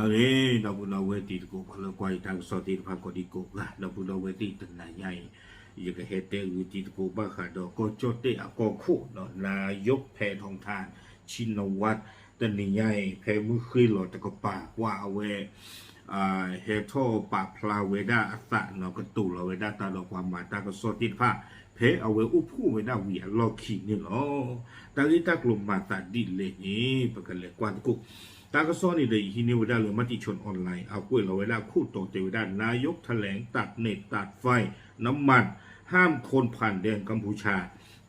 အဂ့ၤ ဒီပုၢ်ဒီဝဲၢ်တံၤသကိး ပှၤလၢကွၢ်ယတၢ်ကစီၣ်သ့ၣ်တဖၣ်ကိးဒံကိးဂၤ ဒီပုၢ်ဒီဝဲၢ်သ့ၣ်တနၤညါအံၤ ယကဟဲတဲဂုာ်တံၤသကိးဘၣ်ဃးဒီး ကီၢ်ကၠီၣ်တဲၣ်အကီၢ်ခိၣ် နါယိၣ်ဖဲထီထၣ် ဆံနဝး တနံၤညါအံၤ ဖဲမုၢ်ဃ့ၢ်လီၤတကပၤ ကွၢ်အဝဲ ဟဲထီၣ်ပာ်ဖျါဝဲဒၣ်အသးနီၤ ကတိၤလီၤဝဲဒၣ်တၢ်ဒီးပှၤမၤတၢ်ကစီၣ်သ့ၣ်တဖၣ် ဖဲအဝဲအိၣ်ဖှိၣ်ဝဲဒၣ်ဝံၤအလီၢ်ခံန့ၣ်လီၤ. တၢ်ဂ့ၢ်တၢ်ကျိၤမၤသးဒ်လဲၣ်န့ၣ် ပကလဲၤကွၢ်သကိး တၢ်ကစီၣ်န့ၣ်ဒီး ယဟံးန့ၢ်ဝဲဒၣ်လၢ มติชนออนไลน์ အကွဲးလီၤဝဲဒၣ်ခိၣ်တီတဲဝဲဒၣ် นายกแถลงตัดเน็ตตัดไฟน้ำมัน ห้ามคนผ่านแดนกัมพูชา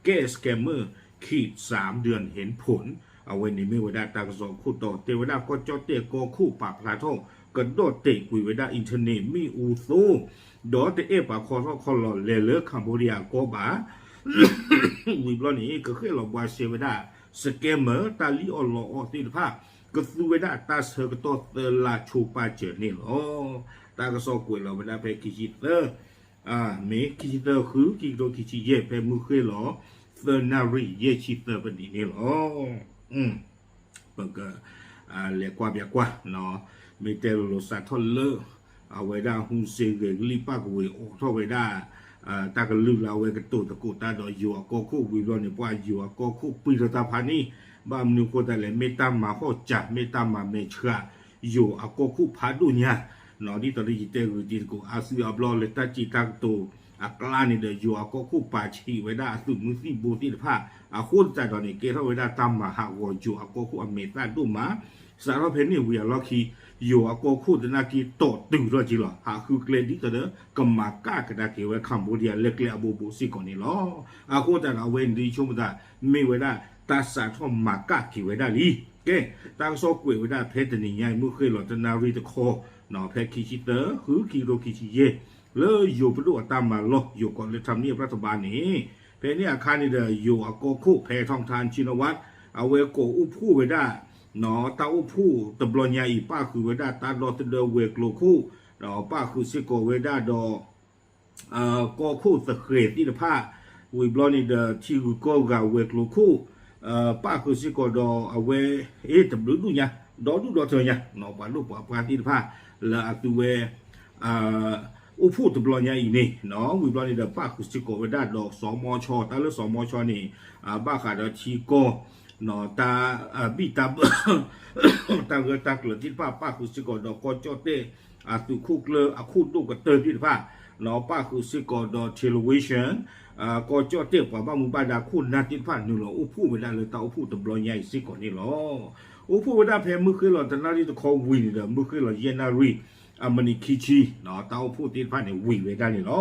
แก้สแกมเมอร์ ขีดสามเดือนเห็นผล အဝဲန့ၣ်မ့ၢ်ဝဲဒၣ်တၢ်ကစီၣ်ခိၣ်တီတဲဝဲဒၣ် ကီၢ်ကၠီၣ်တဲၣ်ကီၢ်ခိၣ်ပာ်ဖျါထီၣ် ကဒီၣ်တဲာ်ကွံာ်ဝဲဒၣ် internet မ့ၣ်အူသိ ဒီးတအဲၣ်ပာ်ခီထီၣ်ခီလီၤလဲၤလၢ Cambodia အကီၢ်ဘၣ် ဝံၤဘျီန့ၣ် ကဃဲၣ်လီၤဘှါရှဲဝဲဒၣ် scammer တၢ်လံၣ်အီၣ်လီအီၣ်သ့ၣ်တဖၣ် ကသူဝဲဒၣ်တၢ်ဆၢကတီၢ်သၢလါဆိပာ်စၢၤန့ၣ်လီၤ. တၢ်ကစီၣ်ကွဲးလီၤဝဲဒၣ်ဖဲခံဆံသၢ မ့ၢ်ခံဆံသၢ ဃု ခံကထိခံဆံယဲၢ် ဖဲမုၢ်ဃ့ၢ်လီၤ သၢနၣ်ရံၣ် ယဲၢ်ဆံသၢပနံးန့ၣ်လီၤ. ပက လဲၤကွၢ်ပျးကွၢ် မ့ၢ်တဲလိၤလိၤစးထီၣ်လၢ အဝဲဒၣ် ဟူစ့ဂဲၤကလံၣ် ပၣ်ကဝ့ၤအိးထီၣ်ဝဲဒၣ် တၢ်ကလုၢ်လၢအဝဲကတိၤသကိးတၢ်ဒီးယိၤအကီၢ်ခိၣ်ဝံၤဘျီန့ၣ် ပှၤယိၤအကီၢ်ခိၣ်ပှံၢ်ထီၣ်တၢ်ဖးန့ၣ် ဘၣ်မနုၤအဃိသတးလဲၣ် မ့ၢ်တၢ်မၤဟီၣ်စၢၤ မ့ၢ်တၢ်မၤမဲာ်ဆှး ယိၤအကီၢ်ခိၣ်ဖးဒိၣ်ညါ ဒ်သိးဒီးယတဲဂုာ်တံၤသကိး အါစုအါဘျီလၢတၢ်စံးတၢ်ကတိၤအကျါန့ၣ်ဒီး ယိၤအကီၢ်ခိၣ်ပာ်ဆံးဝဲဒၣ်အသုးမုၢ်သံၣ်ဘိသ့ၣ်တဖၣ် အဃိသတးဒီးန့ၣ် ကဲထီၣ်ဝဲဒၣ်တၢ်မၤဟးဂီၤယိၤအကီၢ်ခိၣ်အမဲာ်သၣ်ဒိၣ်မး စးထီၣ်ဖဲန့ၣ်ဝံၤအလီၢ်ခံ ယိၤအကီၢ်ခိၣ်သနာ်က့တီၢ်တုၤထီၣ်က့ၤလီၤ ဟးဃုကျဲဒ်သိးဒီး ကမၤကၣ်ကဒါက့ၤဝဲ Cambodia လၢကျဲအဘိဘိစ့ၢ်ကီးန့ၣ်လီၤ. အဃိသတးဒီး အဝဲန့ၣ်ဒ်ဆိကမိၣ်သး မ့ၢ်ဝဲဒၣ်တၢ်စးထီၣ်မၤကၣ်က့ၤဝဲဒၣ်လံ. ကဲ တၢ်ကစီၣ်ကွဲးဝဲဒၣ်ဖဲတနံၤညါအံၤ မုၢ်ဃ့ၢ်လီၤတနၣ်ရံၣ်တခီ ဖဲခံဆံသၢ ဃု ခံကထိခံဆံယဲၢ် လၢယိၤပဒိၣ်အတၢ်မၤလီၢ် ယိၤကီးလၢ ထၣ်မံအပြၣ်တဘါန့ၣ် ဖဲန့ၣ်အခါန့ၣ်ဒီး ယိၤအကီၢ်ခိၣ် ဖဲထီထၣ် ဆံနဝး အဝဲကိးအိၣ်ဖှိၣ်ဝဲဒၣ် တၢ်အိၣ်ဖှိၣ်တဘျီညါအံၤ ပၣ်ဃုာ်ဝဲဒၣ်တၢ်ဒီသဒၢဝဲၤကျိၤခိၣ် ဒီးပၣ်ဃုာ်စ့ၢ်ကီးဝဲဒၣ်ဒီး ကီၢ်ခိၣ်သဃဲၤသ့ၣ်တဖၣ် ဝံၤဘျီန့ၣ်ဒီး ထံဂုၤကီၢ်ဂၤဝဲၤကျိၤခိၣ် ပၣ်ဃုာ်စ့ၢ်ကီးဒီးအဝဲ အ့ တဘျုးဒူၣ်ညါ ဒီဒူၣ်ဒီထၢညါ ပှၤဒိၣ်ပှၤပှၢ်သ့ၣ်တဖၣ် လၢအသုဝဲ အိၣ်ဖှိၣ်တဘျီညါအံၤန့ၣ် ဝံၤဘျီန့ၣ်ဒီး ပၣ်ဃုာ်စ့ၢ်ကီးဝဲဒၣ်ဒီး စီၤမီၤဆီ တၢ်လၢစီၤမီၤဆီန့ၣ် ဘၣ်ဃးဒီးထံကီၢ် တၢ်ဘံၣ်တၢ်ဘၢ တၢ်ဂၢၢ်တၢ်ကျၢၤသ့ၣ်တဖၣ် ပၣ်ဃုာ်စ့ၢ်ကီးဒီးကီၢ်ကၠီၣ်တဲၣ် အသုးခိၣ်ကျၢၢ်အခိၣ်ဒိၣ်ကတၢၢ်သ့ၣ်တဖၣ် ပၣ်ဃုာ်စ့ၢ်ကီးဒီး television ကီၢ်ကၠီၣ်တဲၣ်ပှၤဘၣ်မူဘၣ်ဒါခိၣ်နၢ်သ့ၣ်တဖၣ် နုာ်လီၤအိၣ်ဖှိၣ်ဝဲဒၣ်လၢတၢ်အိၣ်ဖှိၣ်တဘျီညါအံၤစ့ၢ်ကီးန့ၣ်လီၤ. အိၣ်ဖှိၣ်ဝဲဒၣ်ဖဲမုၢ်ဃ့ၢ်လီၤတနၣ်ရံၣ်တခီဝံၤန့ၣ်ဒီး မုၢ်ဃ့ၢ်လီၤယဲၢ်နၣ်ရံၣ် အမံးနံးခံဆံ တၢ်အိၣ်ဖှိၣ်သ့ၣ်တဖၣ်န့ၣ် ဝံၤဝဲဒၣ်န့ၣ်လီၤ.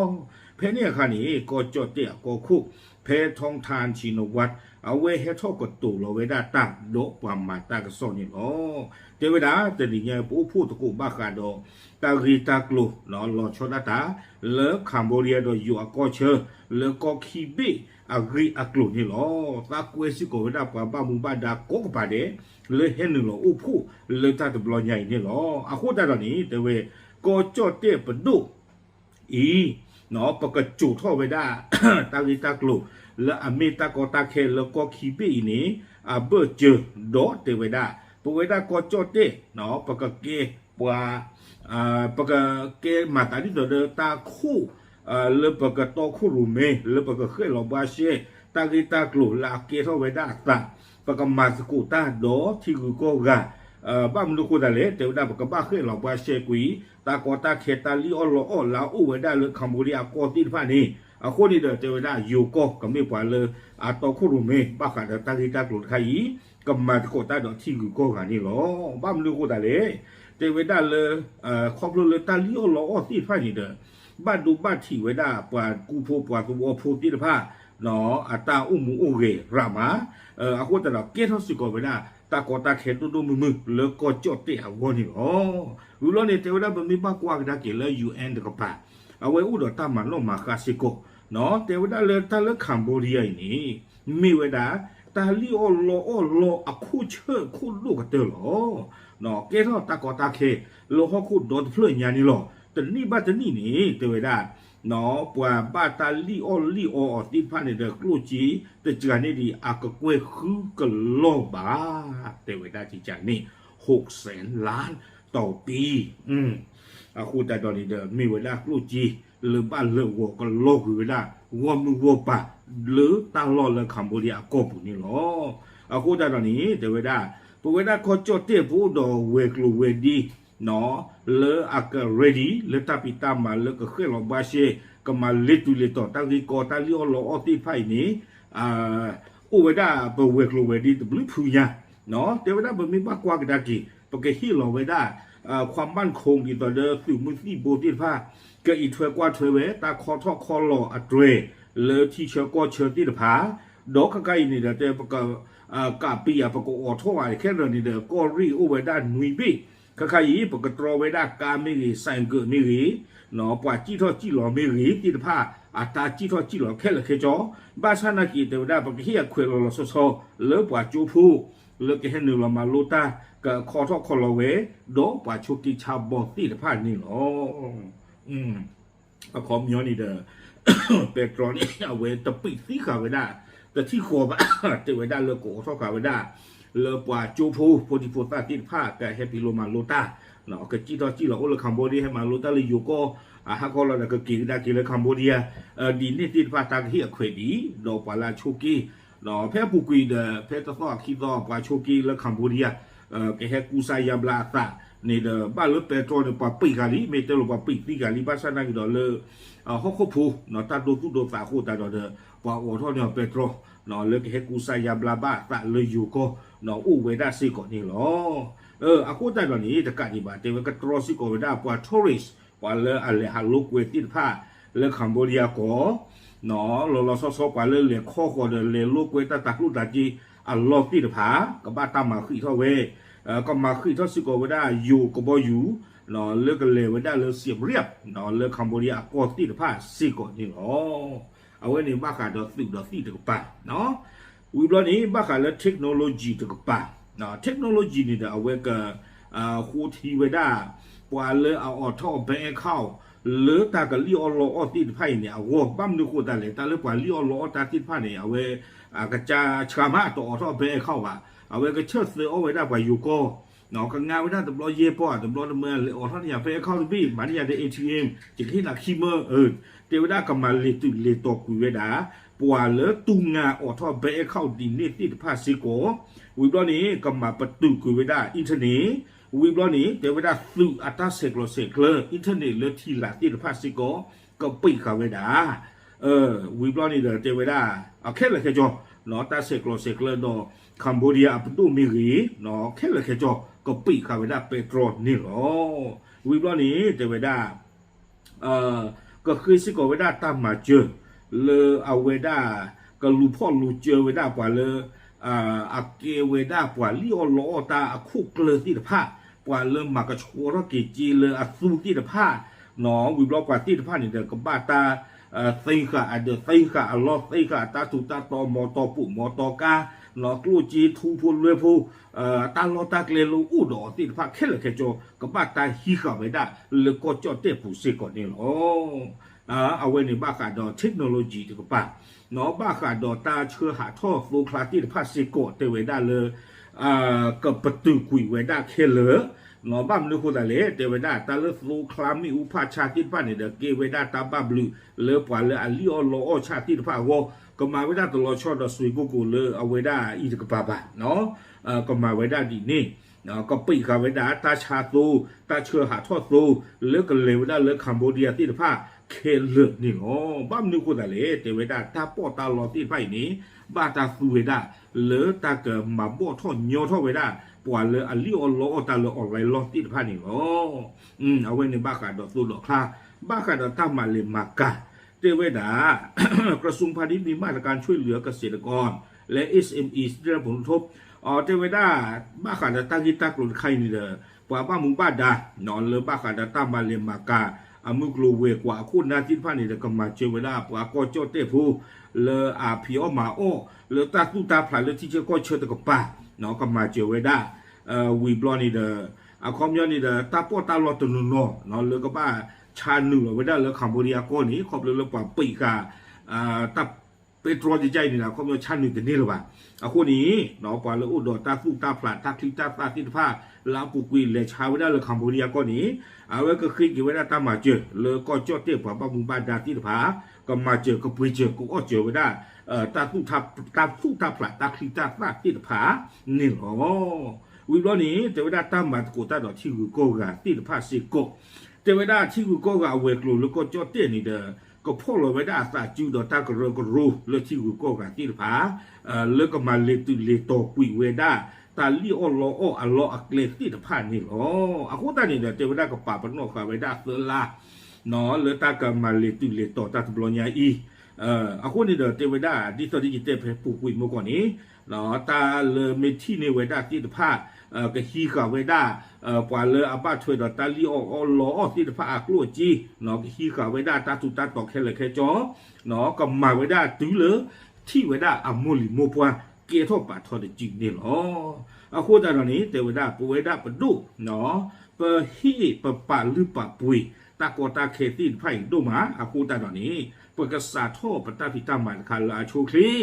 ဖဲန့ၣ်အခါန့ၣ် ကီၢ်ကၠီၣ်တဲၣ်အကီၢ်ခိၣ် ဖဲထီထၣ် ဆံနဝး အဝဲဟဲထီၣ်ကတိၤလီၤဝဲဒၣ်တၢ်ဒီးပှၤမၤတၢ်ကစီၣ်န့ၣ်လီၤ. တဲဝဲဒၣ် တနံၤညါပအိၣ်ဖှိၣ်သကိးဘၣ်ဃးဒီး တၢ်ဂ့ၢ်တၢ်ကျိၤ လီၤဆီဒၣ်တၢ် လၢ Cambodia ဒီးယိၤအကီၢ်ဆၢ လၢကီၢ်ခံဘ့ၣ်အဂ့ၢ်အကျိၤန့ၣ်လီၤ. သးကွဲစ့ၢ်ကီးဝဲဒၣ်ပှၤဘၣ်မူဘၣ်ဒါကိးကပၤဒဲး လၢဟဲနုာ်လီၤအိၣ်ဖှိၣ်လၢတၢ်တဘျီညါအံၤန့ၣ်လီၤ. အဃိသတးဒီးန့ၣ် တဲဝဲ ကီၢ်ကၠီၣ်တဲၣ်ပဒိၣ် အံၤ ပကစိာ်ထီၣ်ဝဲဒၣ် တၢ်ဂ့ၢ်တၢ်ကျိၤ လၢအမ့ၢ်တၢ်ကီတၢ်ခဲလၢကီၢ်ခံဘ့ၣ်အံၤန့ၣ် အဘၢၣ်စၢၤ ဒီးတဲဝဲဒၣ် ပဝဲဒၣ်ကီၢ်ကၠီၣ်တဲၣ် ပကကဲပှၤ ပကကဲမၤသးဒ်သိးဒီးတၢ်ခိၣ် လၢပကတီခိၣ်ရိၣ်မဲ လၢပကဃဲၣ်လီၤဘှါရှဲ တၢ်ဂ့ၢ်တၢ်ကျိၤလၢအကဲထီၣ်ဝဲဒၣ်အသး ပကမၤသကိးတၢ်ဒီးထံဂုၤကီၢ်ဂၤ ဘၣ်မနုၤအဃိသတးလဲၣ် တဲဝဲဒၣ်ပကဘၣ်ဃဲၣ်လီၤဘှါရှဲကွံာ် တၢ်ကီတၢ်ခဲတၢ်လံၣ်အီၣ်လီအီၣ်လၢအအိၣ်ဝဲဒၣ်လၢ Cambodia အကီၢ်သ့ၣ်တဖၣ်န့ၣ် အဃိန့ၣ်ဒီးတဲဝဲဒၣ်ယိၤကီၢ်ကမ့ၢ်ပှၤလၢအတီခိၣ်ရိၣ်မဲ ဘၣ်ဃးဒီးတၢ်ဂ့ၢ်တၢ်ကျိၤတခါအံၤ ကမၤသကိးတၢ်ဒီးထံဂုၤကီၢ်ဂၤန့ၣ်လီၤ. ဘၣ်မနုၤအဃိသတးလဲၣ် တဲဝဲဒၣ်လၢ ခီဖျိလၢတၢ်လံၣ်အီၣ်လီအီၣ်သ့ၣ်တဖၣ်န့ၣ်ဒီး ဘၣ်ဒိဘၣ်ထံးဝဲဒၣ်ပှၤကူဖိပှၤသဝီဖိသ့ၣ်တဖၣ် အတၢ်အိၣ်မူအိၣ်ဂဲၤရးမး အဃိသတးဒီးကဲထီၣ်စ့ၢ်ကီးဝဲဒၣ် တၢ်ကီတၢ်ခဲဒိၣ်ဒိၣ်မုၢ်မုၢ်လၢကီၢ်ကၠီၣ်တဲၣ်အဂီၢ်န့ၣ်လီၤ. ဝံၤဘျီန့ၣ် တဲဝဲဒၣ်ပမ့ၢ်ဘၣ်ကွၢ်ကဒါက့ၤလၢ ယူဢၣ်အၣ် တကပၤ အဝဲအိၣ်ဒီးတၢ်မၤနီၣ်မၤဃါစ့ၢ်ကီး တဲဝဲဒၣ်လၢတၢ်လၢ Cambodia အံၤန့ၣ် မ့ၢ်ဝဲဒၣ် တၢ်လံၣ်အီၣ်လီအီၣ်လီအခိၣ်ဆၢၣ်ခိၣ်ဒိၣ်ကတၢၢ်လီၤ. ကဲထီၣ်တၢ်ကီတၢ်ခဲ လၢဟီၣ်ခိၣ်ဒီတဖျၢၣ်ညါန့ၣ်လီၤ. တနံၣ်ဘၣ်တနံၣ်န့ၣ် တဲဝဲဒၣ် ပှၤဘၣ်တၢ်လံၣ်အီၣ်လံၣ်အီအီၤသ့ၣ်တဖၣ်န့ၣ်ဒီး ကျိၣ်စ့တစှၤန့ၣ်ဒံး အကကွဲၢ်ဃုကလီၢ်ဘၣ် တဲဝဲဒၣ်ကကန့ၣ် ဟိးစဲလၢ် တီၢ်ပံ, အဃိသတးဒီးန့ၣ်ဒီး မ့ၢ်ဝဲဒၣ်ကျိၣ်စ့ လၢဘၣ်လၢာ်ဂီၤကလီကွံာ်ဝဲဒၣ် ဂီၢ်မုၢ်ဂီၢ်ပၤ လၢတၢ်လီၢ်လၢ Cambodia အကီၢ်ပူၤန့ၣ်လီၤ. အဃိသတးဒီးန့ၣ် တဲဝဲဒၣ် ပဝဲဒၣ်ကီၢ်ကၠီၣ်တဲၣ်ပအိၣ်ဒီးဝဲၤကျိၤဝဲၤဒ့ လၢအက ready လၢတၢ်ဖံးတၢ်မၤလၢကဃဲၣ်လီၤဘှါရှဲ ကမၤလ့ၤတုၤလ့ၤတီၤတၢ်ဂ့ၢ်ကီတၢ်လံၣ်အီၣ်လီအီၣ်သ့ၣ်တဖၣ်အံၤန့ၣ် အိၣ်ဝဲဒၣ်ပဝဲၤကျိၤဝဲၤဒ့တဘျုးဖုညါ, တဲဝဲဒၣ်ပမ့ၢ်ဘၣ်ကွၢ်ကဒါက့ၤ ပကဟ့ၣ်လီၤဝဲဒၣ် ความมั่นคง ဒ်သိးဒီးသုးမုၢ်သံၣ်ဘိသ့ၣ်တဖၣ် ကအံးထွဲကွၢ်ထွဲဝဲ တၢ်ခီထီၣ်ခီလီၤအတြဲၤ လၢထံဆၢကီၢ်ဆၢသ့ၣ်တဖၣ်, ဒီးခဲခါအံၤန့ၣ်ဒီး တဲပက ကးပံယၤ ပကအိးထီၣ်ဘၣ်ခဲလၢာ်န့ၣ်ဒီး ကီၢ်ရ့ၣ်အိၣ်ဝဲဒၣ်နွံဘ့ၣ်, ခဲခါအံၤ ပကတြီဝဲဒၣ်ကါမ့ၢ်ဂ့ၤ ဆိုင်ကယ် မ့ၢ်ဂ့ၤ, ပှၤစံၣ်ထီၣ်စံၣ်လီၤမ့ၢ်ဂ့ၤသ့ၣ်တဖၣ် အတၢ်စံၣ်ထီၣ်စံၣ်လီၤခဲလၢာ်ခဲဆ့, ဘၣ်ဆၣ်နာ်က့ၤတဲဝဲဒၣ် ပကဟ့ၣ်အခွဲးလီၤလီၤဆီဆီ လၢပှၤကၠိဖိ လၢကဟဲနုာ်လီၤမၤလိတၢ် ကခီထီၣ်ခီလီၤဝဲ ဒီးပှၤဆိးက့ဆါဘီသ့ၣ်တဖၣ်န့ၣ်လီၤ. အခီပညီန့ၣ်ဒီး ပဲတြီန့ၣ် အဝဲတပံးသံဃာ်ဝဲဒၣ် တထံၣ်ဃီဘၣ် တဲဝဲဒၣ်လၢကအိးထီၣ်ဃာ်ဝဲဒၣ် လၢပှၤကၠိဖိ ဖိဒံဖိသၣ်သ့ၣ်တဖၣ် ကဟဲပံးလိမၤလိတၢ် ကစံၣ်ထီၣ်စံၣ်လီၤအိၣ်လၢ Cambodia ဟဲမၤလိတၢ်လၢယိၤကီၢ် အဟးခီလီၤဒီး ကက့ၤကဒါက့ၤလၢ Cambodia ဒ်န့ၣ်သ့ၣ်တဖၣ် တၢ်ကဟ့ၣ်အခွဲးဒ် ဒီးပှၤလၢအဆိးက့ ဒီးဖဲအပူၤကွံာ်ဒီး ဖဲတသီအခံသီ ပှၤဆိးက့လၢ Cambodia ကဟဲကူစါယါဘျါအသးန့ၣ်ဒီး ဘၣ်လၢပဲတြီန့ၣ် ပှၤပံးဃာ်လံ မ့ၢ်တဲလီၤပှၤပံးသံဃာ်လံ ဘၣ်ဆၣ်နာ်က့ၤဒီးလၢ ဟီၣ်ခိၣ်ဖိ တၢ်ဒိသူၣ်ဒိသးအဃိသတးဒီး ပှၤအိးထီၣ်န့ၢ်အီၤပဲတြီ လၢကဟဲကူစါယါဘျါဘၣ်အသးလၢယိၤကီၢ် အိၣ်ဝဲဒၣ်စ့ၢ်ကီးန့ၣ်လီၤ. အဃိသတးဒီးန့ၣ် တကးဒံးဘၣ် တဲဝဲကတြီစ့ၢ်ကီးဝဲဒၣ်ပှၤ tourist ပှၤလၢအလဲၤဟးလိာ်ကွဲသ့ၣ်တဖၣ် လၢ Cambodia ကီၢ် လီၤလီၤဆီဆီ ပှၤလၢလဲၤခီဃီၤဒီး လဲၤလိာ်ကွဲတၢ်တၤကျိၣ်တၤစ့အလီၢ်သ့ၣ်တဖၣ် ကဘၣ်တၢ်မၤဃံးထီၣ်ဝဲ ကမၤဃံးထီၣ်စ့ၢ်ကီးဝဲဒၣ်ယိၤကဘီယူၤ လၢကလဲၤဝဲဒၣ်လၢ Siem Reap လၢ Cambodia အကီၢ်သ့ၣ်တဖၣ်စ့ၢ်ကီးန့ၣ်လီၤ. အဝဲန့ၣ်ဘၣ်ဃးဒီးသုးဒီးသံၣ်တကပၤ ဝံၤဘျီန့ၣ် ဘၣ်ဃးလၢ technology တကပၤ technology န့ၣ်ဒီး အဝဲက ဃိထံဝဲဒၣ် ပှၤလၢအအိးထီၣ် bank account လၢတၢ်ကလံၣ်အီၣ်လီအီၣ်သ့ၣ်တဖၣ်အံၤန့ၣ် အဂီၢ် ဘၣ်မနုၤဃိသတးလဲၣ် တၢ်လၢပှၤလံၣ်အီၣ်လီအီၣ်တၢ်သ့ၣ်တဖၣ်န့ၣ် အဝဲ ကစၢ်ဆှါမး တအိးထီၣ် bank account ဘၣ် အဝဲကဆၢၣ်သၢအီၣ်ဝဲဒၣ်ပှၤယိၤကီၢ် ကငါဝဲဒၣ်တဘျီယဲၢ်ပီၢ် တဘျီတမၢလဲၤအိးထီၣ်န့ၢ်ယၤ bank account တဘ့ၣ် မၤန့ၢ်ယၤဒီး A T M ယကဟ့ၣ်နၤခံမၢ တဲဝဲဒၣ်ကမၤလ့ၤတုၤလ့ၤတီၤကွံာ်ဝဲဒၣ် ပှၤလၢတူၢ်ငါအိးထီၣ် bank account ဒ်န့ၣ်သ့ၣ်တဖၣ်စ့ၢ်ကီး ဝံၤဘျီန့ၣ် ကမၤပတုာ်ကွံာ်ဝဲဒၣ် internet ဝံၤဘျီန့ၣ် တဲဝဲဒၣ်သုးအတၢ်ဆဲးကျိးဆဲးကျၢ internet လၢထံလာ်သ့ၣ်တဖၣ်စ့ၢ်ကီး ကပံးဃာ်ဝဲဒၣ် ဝံၤဘျီန့ၣ်ဒီးတဲဝဲဒၣ် အခဲလၢာ်ခဲဆ့ တၢ်ဆဲးကျိးဆဲးကျၢဒီး Cambodia အပဒိၣ်မ့ၢ်ဂ့ၤ ခဲလၢာ်ခဲဆ့ ကပံးဃာ်ဝဲဒၣ်ပဲတြီန့ၣ်လီၤ. ဝံၤဘျီန့ၣ် တဲဝဲဒၣ် ကဃ့စ့ၢ်ကီးဝဲဒၣ်တၢ်မၤစၢၤ လၢအဝဲဒၣ် ကလူၤဖီၣ်လူၤစၢၤဝဲဒၣ်ပှၤလၢ အကဲဝဲဒၣ်ပှၤလံၣ်အီၣ်လီအီၣ်တၢ်အခိၣ်ကျၢၢ်သ့ၣ်တဖၣ် ပှၤလၢမၤကဆှီထီၣ်က့ၤစ့လၢအသူသ့ၣ်တဖၣ် ဝံၤဘျီပှၤသ့ၣ်တဖၣ်န့ၣ်ဒီး ကဘၣ်တၢ် သ့ဃာ်အဒၢး သ့ဃာ်အလီၢ် သ့ဃာ်အတၢ်ထူးတၢ်တီၤ မီတီၤပိာ်မီတီၤကါ ကျိၣ်စ့ထူဖိလွဲဖိ တၢ်လီၢ်တၢ်ကျဲလၢအိၣ်ဒီးအီၤသ့ၣ်တဖၣ် ခဲလၢာ်ခဲဆ့ ကဘၣ်တၢ်ဟံးဃာ်ဝဲဒၣ်လၢကီၢ်ကၠီၣ်တဲၣ်ပူၤစ့ၢ်ကီးန့ၣ်လီၤ. အဝဲန့ၣ်ဘၣ်ဃးဒီး technology တကပၤ ဘၣ်ဃးဒီးတၢ်ဆှၢဟးထီၣ်သိချါသ့ၣ်တဖၣ်စ့ၢ်ကီး တဲဝဲဒၣ်လၢ ကပတုာ်ကွံာ်ဝဲဒၣ်ခဲလၢာ် ဘၣ်မနုၤဃိသတးလဲၣ် တဲဝဲဒၣ်တၢ်လၢသိချါမ့ၣ်အူဖးဆါသ့ၣ်တဖၣ်န့ၣ်ဒီး ကဲဝဲဒၣ်တၢ်ဘၣ်ဘျုးလၢပှၤလၢအလံၣ်အီၣ်လီအီၣ်ဆၣ်သ့ၣ်တဖၣ်အဂီၢ် ကမၤဝဲဒၣ်တလီၤဆီဒီးစွ့ကိၢ်ကိၢ်လၢအဝဲဒၣ်အံၤတကပၤဘၣ် ကမၤဝဲဒၣ်ဒ်န့ၣ် ကပံးဃာ်ဝဲဒၣ်တၢ်ဆါသိ တၢ်ဆှၢဟးထီၣ်သိ လၢကလဲၤဝဲဒၣ်လၢ Cambodia သ့ၣ်တဖၣ်ခဲလၢာ်န့ၣ်လီၤ. ဘၣ်မနုၤဃိသတးလဲၣ် တဲဝဲဒၣ်တၢ်ပီးတၢ်လီသ့ၣ်တဖၣ်အံၤန့ၣ် ဘၣ်တၢ်သူဝဲဒၣ် လၢတၢ်ကမၤဘီၣ်ထီၣ်ညီထီၣ်ဝဲဒၣ် ပှၤလၢအလံၣ်အီၣ်လီအီၣ်တၢ်လၢ online လီသ့ၣ်တဖၣ်န့ၣ်လီၤ. အဝဲန့ၣ်ဘၣ်ဃးဒီးသိဒီးချါ ဘၣ်ဃးဒီးတၢ်မၤလဲၤမၤကၤ တဲဝဲဒၣ် กระทรวงพาณิชย์มีมาตรการช่วยเหลือเกษตรกร และ เอสเอ็มอี เรื่องผลกระทบ တဲဝဲဒၣ် ဘၣ်ဃးဒီးတၢ်ဂ့ၢ်တၢ်ကျိၤတခါအံၤန့ၣ်ဒီး ပှၤဘၣ်မူဘၣ်ဒါ လၢဘၣ်ဃးဒီးတၢ်မၤလဲၤမၤကၤ အမုၢ်ကျိၤဝဲၤကွာ်အခိၣ်နၢ်သ့ၣ်တဖၣ်န့ၣ်ဒီး ကမၤစၢၤဝဲဒၣ်ပှၤကီၢ်ကၠီၣ်တဲၣ်ဖိ လၢအဖံးအီၣ်မၤအီၣ် လၢတၢ်သူၣ်တၢ်ဖျးလၢထံဆၢကီၢ်ဆၢတကပၤ ကမၤစၢၤဝဲဒၣ် ဝံၤဘျီန့ၣ်ဒီး အခီပညီန့ၣ်ဒီး တၢ်ပီးတၢ်လီတနီၤနီၤ လၢကဘၣ်ဆါနုာ်လီၤဝဲဒၣ်လၢ Cambodia ကီၢ်န့ၣ် ခီဖျိလၢပှၤပံးဃာ် တၢ် ပဲတြီကကအံၤန့ၣ်ဒီး ခီပညီဆါနုာ်တန့ၢ်လၢၤဘၣ်. အဃိန့ၣ် ပှၤလၢအိၣ်ဒီးတၢ်သူၣ်တၢ်ဖျး တၢ်ချံတၢ်သၣ်သ့ၣ်တဖၣ် လၢအပူၤကွံာ်လဲၤဆါဝဲဒၣ်လၢ Cambodia ကီၢ်န့ၣ် အဝဲကဃ့က့ၤဝဲဒၣ်တၢ်မၤစၢၤ လၢကီၢ်ကၠီၣ်တဲၣ်ပှၤဘၣ်မူဘၣ်ဒါသ့ၣ်တဖၣ် ကမၤစၢၤကပှ့ၤစၢၤ ကအီၣ်စၢၤဝဲဒၣ် တၢ်သူၣ်တၢ်ဖျး တၢ်ချံတၢ်သၣ်သ့ၣ်တဖၣ်န့ၣ်လီၤ. ဝံၤဘျီန့ၣ် တဲဝဲဒၣ်တၢ်မၤသကိးတၢ်ဒီးထံဂုၤကီၢ်ဂၤသ့ၣ်တဖၣ်စ့ၢ်ကီး တဲဝဲဒၣ်ထံဂုၤကီၢ်ဂၤအဝဲၤကျိၤလၢကီၢ်ကၠီၣ်တဲၣ်န့ၣ်ဒီး ကဖီၣ်လီၤဝဲဒၣ်အသးစုဒီးတၢ်ကရၢကရိလၢထံဂုၤကီၢ်ဂၤသ့ၣ်တဖၣ် လၢကမၤလဲၤတုၤလဲၤတီၤကွံာ်ဝဲဒၣ် တၢ်လံၣ်အီၣ်လီအီၣ်အလီၢ်အကျဲသ့ၣ်တဖၣ်န့ၣ်လီၤ. အဃိသတးန့ၣ်ဒီး တဲဝဲဒၣ်ကပာ်ပနီၣ်ဃာ်ဝဲဒၣ်သၢလါ လၢတၢ်ကမၤလဲၤတုၤလဲၤတီၤတၢ်တဘျီညါအံၤ အဃိန့ၣ်ဒီး တဲဝဲဒၣ်ဒ်သိးဒ်ယတဲဖဲပူၤကွံာ်မ့ၢ်ကီၢ်န့ၣ် တၢ်လၢမ့ၢ်ထံၣ်န့ၢ်ဝဲဒၣ်သ့ၣ်တဖၣ် ကဟံးဃာ်ဝဲဒၣ် ပှၤလၢအဘၣ်ထွဲဒီးတၢ်လံၣ်အီၣ်အီၣ်လီအီၣ်သ့ၣ်တဖၣ်အကျိၣ်အစ့ ကဟံးဃာ်ဝဲဒၣ်တၢ်ထူးတၢ်တီၤခဲလၢာ်ခဲဆ့ ကမၤဝဲဒၣ်တုၤလၢ ထံၣ်ဝဲဒၣ်အမိၢ်လံၤမိၢ်ပှၢ် ကဲထီၣ်ပာ်ထီၣ်တစုန့ၣ်လီၤ. အဃိသတးဒီးန့ၣ် တဲဝဲဒၣ်ပဝဲဒၣ်ပဒိၣ် ပဟ့ၣ်ပပာ်လုၢ်ပာ်ပှ့ၤ တၢ်ကီတၢ်ခဲသ့ၣ်တဖၣ်အံၤဒိၣ်မး အဃိသတးဒီးန့ၣ် ပကစးထီၣ်ပတၢ်ဖံးတၢ်မၤတခါလၢအဆိအချ့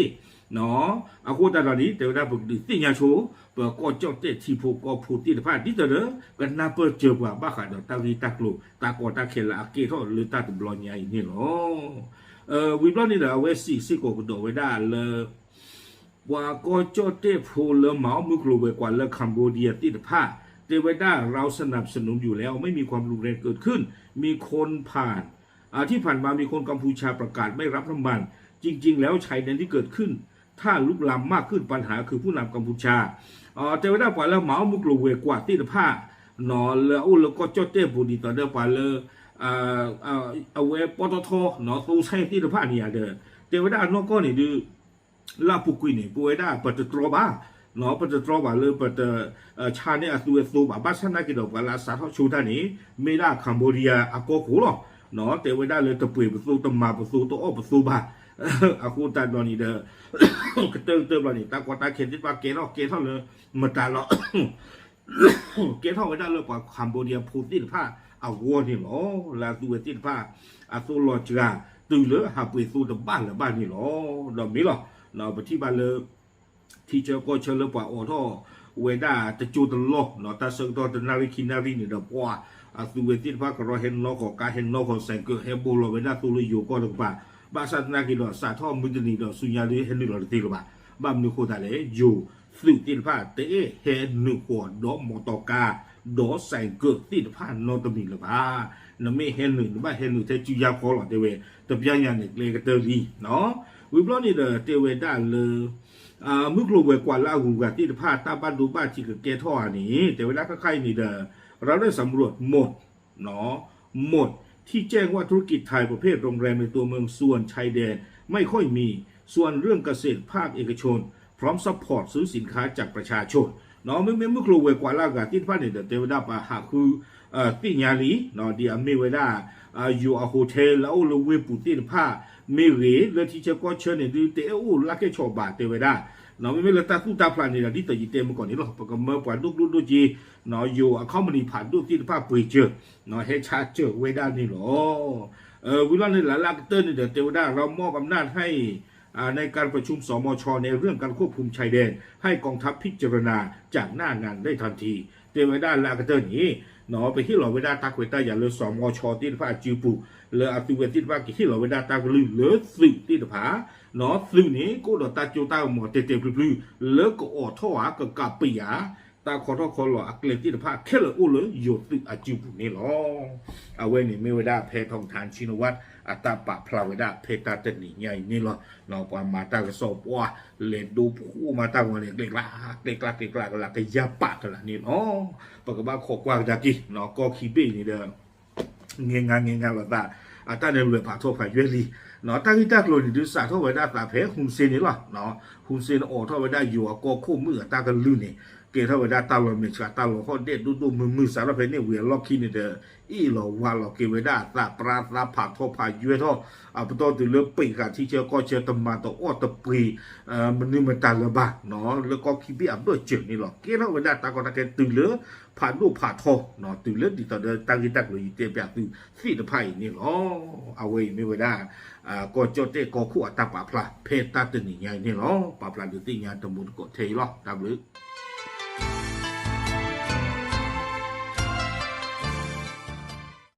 အဃိသတးဒီးန့ၣ် တဲဝဲဒၣ်ပကဒုးသ့ၣ်ညါဆိ ပကီၢ်ကၠီၣ်တဲၣ်ထံဖိကီၢ်ဖိသ့ၣ်တဖၣ် ဒ်သိးဒီး ကနၢ်ပၢၢ်စၢၤပှၤဘၣ်ဃးဒီးတၢ်ဂ့ၢ်တၢ်ကျိၤ တၢ်ကီတၢ်ခဲလၢအကဲထီၣ်လၢတၢ်တဘျီညါအံၤန့ၣ်လီၤ. ဝံၤဘျီန့ၣ်ဒီး အဝဲစံးစ့ၢ်ကီးကဒီးဝဲဒၣ်လၢ ပှၤကီၢ်ကၠီၣ်တဲၣ်ဖိလၢမၤအီၣ်မုၢ်ကျိၤဝဲၤကွာ်လၢ Cambodia သ့ၣ်တဖၣ် တဲဝဲဒၣ် เราสนับสนุนอยู่แล้ว ไม่มีความรุนแรงเกิดขึ้น มีคนผ่าน ที่ผ่านมามีคนกัมพูชาประกาศไม่รับน้ำมัน จริงๆ แล้วชายแดนที่เกิดขึ้น ถ้าลุกลามมากขึ้น ปัญหาคือผู้นำกัมพูชา တဲဝဲဒၣ်ပှၤလၢမၤအီၣ်မုၢ်ကျိၤဝဲၤကွာ်သ့ၣ်တဖၣ် လၢအအိၣ်လၢကီၢ်ကၠီၣ်တဲၣ်ပူၤဒ်သိးဒီးပှၤလၢ အဝဲ ပီတီထီ သိဆဲၣ်သ့ၣ်တဖၣ်န့ၣ်ဒီး တဲဝဲဒၣ်အနီၢ်ကီၢ်န့ၣ်ဒုး လၢအပူၤကွံာ်န့ၣ် ပဝဲဒၣ်ပတတြီဘၣ်, ပတတြီဘၣ်လၢပတ ဆါန့ၢ်အသူဝဲသိဘၣ်, ဘၣ်ဆၣ်သနာ်က့ဒီး ပှၤလၢအစးထီၣ်ဆိတၢ်န့ၣ် မ့ၢ်ဒၣ် Cambodia အကီၢ်ခိၣ်လီၤ. တဲဝဲဒၣ်လၢတပှ့ၤပသိ တမၤပသိ တအီၣ်ပသိဘၣ်. အဃိသတးဒီးန့ၣ်ဒီး ကတၢၢ်ကတၢၢ်ဘျီန့ၣ် တၢ်ကီတၢ်ခဲသ့ၣ်တဖၣ်ကဲထီၣ် ကဲထီၣ်လၢမတၤလီၤ ကဲထီၣ်ဝဲဒၣ်လၢပှၤ Cambodia ဖိသ့ၣ်တဖၣ်အဂီၢ်န့ၣ်လီၤ. လၢအသူဝဲသ့ၣ်တဖၣ် အသိလီၤစှၤ တုၤလၢဟးပှ့ၤသိတဘၣ်လၢၤဘၣ်န့ၣ်လီၤ. ဒီးမ့ၢ်လီၤ ပထံၣ်ဘၣ်လၢ ထံဆၢကီၢ်ဆၢလၢပှၤအိးထီၣ်ဝဲဒၣ်တကၠိတလီၢ် တၢ်ဆၢကတီၢ်တနၣ်ရံၣ်ခံနၣ်ရံၣ်န့ၣ်ဒီး ပှၤ အသူဝဲသ့ၣ်တဖၣ် ကရီဟဲနီၣ်ဃီၤကါ ဟဲနီၣ်ဃီၤစဲးကၢး ဟဲဘိလီၤဝဲဒၣ်သိလၢယိၤကီၢ်တကပၤ, ဘၣ်ဆၣ်သနာ်က့ဒီး စးထီၣ်မုၢ်တနံၤဒီးဆူညါဒုး ဟဲနုာ်လီၤတသ့လၢၤဘၣ်. ဘၣ်မနုၤအဃိသတးလဲၣ် ယိၤသုးသ့ၣ်တဖၣ် တအဲၣ်ဟဲနုာ်ဃီၤဒီးမီတီကါ ဒီးစဲးကၢးသ့ၣ်တဖၣ်နီတမံၤလၢၤဘၣ်. နမ့ၢ်ဟဲနုာ် နဘၣ်ဟဲနုာ်ထဲစုယါခီလီၤ တဲဝဲ တပျၢ်ညါန့ၣ် ကျဲကတၢၢ်လံ. ဝံၤဘျီန့ၣ်ဒီး တဲဝဲဒၣ်လၢ မုၢ်ကျိၤဝဲၤကွာ်လၢအဂုၤအဂၤသ့ၣ်တဖၣ် တၢ်ဘၣ်ဒိဘၣ်ထံးကကဲထီၣ်ဧါန့ၣ် တဲဝဲဒၣ်ခဲခါအံၤန့ၣ်ဒီး เราได้สำรวจหมด หมดที่แจ้งว่าธุรกิจไทยประเภทโรงแรมในตัวเมืองส่วนชายแดนไม่ค่อยมี ส่วนเรื่องเกษตรภาคเอกชนพร้อมซัพพอร์ตซื้อสินค้าจากประชาชน မ့မ့ၢ်မုၢ်ကျိၤဝဲၤကွာ်လၢအဂၤသ့ၣ်တဖၣ်န့ၣ်ဒီး တဲဝဲဒၣ်ပှၤဟးဃု သ့ၣ်ညါလံ ဒ်အမ့ၢ်ဝဲဒၣ် ယိၤအ hotel လၢအအိၣ်လၢဝ့ၢ်ပူၤသ့ၣ်တဖၣ် မ့ၢ်ဂ့ၤ လၢထံဆၢကီၢ်ဆၢန့ၣ်ဒုး တအဲၣ်အိၣ်လၢကဲဆိးဘၣ် တဲဝဲဒၣ်. မ့မ့ၢ်လၢတၢ်သူၣ်တၢ်ဖျးန့ၣ်ဒီး ဒ်သိးယတဲမုၢ်ကီၢ်န့ၣ်လီၤ ပကမၢပှၤဒိၣ်ကျိၣ်ဒိၣ်စ့ ယိၤအ company ဖးဒိၣ်သ့ၣ်တဖၣ်ပှ့ၤစၢၤ ဟဲဆါစၢၤဝဲဒၣ်န့ၣ်လီၤ. ဝံၤလီၤန့ၣ် လၢလၢကတၢၢ်န့ၣ်ဒီး တဲဝဲဒၣ် เรามอบอำนาจให้ ในการประชุม สมช ในเรื่องการควบคุมชายแดน ให้กองทัพพิจารณาจากหน้างานได้ทันที တဲဝဲဒၣ်လၢအကတၢၢ်န့ၣ် ပဟ့ၣ်လီၤဝဲဒၣ်တၢ်ခွဲးတၢ်ယာ်လၢ စမီၤဆီသ့ၣ်တဖၣ်အစုပူၤ လၢအသုဝဲသ့ၣ်တဖၣ်ကဟ့ၣ်လီၤဝဲဒၣ်တၢ်ကလုၢ်လၢသုးသ့ၣ်တဖၣ်, သုးန့ၣ် ကအိၣ်ဒီးတၢ်စိတၢ်ကမီၤတဲာ်တဲာ်ဖျုးဖျုး လၢကအိးထီၣ်ဧါ ကကးပယၤ တၢ်ခီထီၣ်ခီလီၤအကျဲသ့ၣ်တဖၣ်ခဲလၢာ်အိၣ်လၢယိၤသုးအစုပူၤန့ၣ်လီၤ. အဝဲန့ၣ်မ့ၢ်ဝဲဒၣ်ဖဲထီၣ်ကထါ Shinawatra အတၢ်ပာ်ဖျါဝဲဒၣ်ဖဲတၢ်တနံၤညါအံၤန့ၣ်လီၤ. ပှၤမၤတၢ်ကစီၣ်ပှၤလဲၤဒိဖိးမၤတၢ်ဂီၤန့ၣ် ကျဲကျါ ကျဲကျါ ကျဲကျါ ကလၢကယၤပာ်ကလးန့ၣ်လီၤ. ပကဘၣ်ခိးကွၢ်ကဒါက့ၤ ကီၢ်ခံဘ့ၣ်အံၤန့ၣ်ဒီး ငဲငါငဲငါလိာ်သး အတၢ်န့ၣ်လွဲၢ်ဖးထီၣ်ဖးယွဲၢ်လံ. တၢ်ဂ့ၢ်တၢ်ကျိၤန့ၣ်ဒုး စးထီၣ်ဝဲဒၣ်သးဖဲ Hun Sen န့ၣ်လီၤ. ဟူစ့ၣ်န့ၣ်အိးထီၣ်ဝဲဒၣ်ယိၤအကီၢ်ခိၣ်မုၣ်အတၢ်ကလုၢ်န့ၣ် ကဲထီၣ်ဝဲဒၣ်တၢ်လီၤမဲာ်ဆှး တၢ်လီၤဟီၣ်ဒဲၣ်ဒိၣ်ဒိၣ်မုၢ်မုၢ် စးထီၣ်ဖဲန့ၣ်ဝံၤအလီၢ်ခံန့ၣ်ဒီး အ့ၣ်လီၤဝါလီၤက့ၤဝဲဒၣ်အသး ပြါသးဖးထီဖးယွဲထီၣ် အပတီၢ်တုၤလၢပှ့ၤဃာ်ထံဆၢကီၢ်ဆၢ တမၤတအီၣ်တပှ့ၤ မနုၤမတၤလၢၤဘၣ် လၢကီၢ်ခံဘ့ၣ်အဘၢၣ်စၢၤန့ၣ်လီၤ. ကဲထီၣ်ဝဲဒၣ်တၢ်ကီတၢ်ခဲတုၤလၢ ဖးဒိၣ်ဖးထီ တုၤလၢဒ်သိးဒီးတၢ်ဂ့ၢ်တၢ်ကျိၤယတဲပျးသုသ့ၣ်တဖၣ်အံၤန့ၣ်လီၤ. အဝဲအံၤမ့ၢ်ဝဲဒၣ် ကီၢ်ကၠီၣ်တဲၣ်ကီၢ်ခိၣ်အတၢ်ပာ်ဖျါ ဖဲတၢ်တနံၤညါအံၤန့ၣ်လီၤ. ပာ်ဖျါဒုးသ့ၣ်ညါတမူတကိးထဲအံၤလီၤ. တၢ်ဘျုး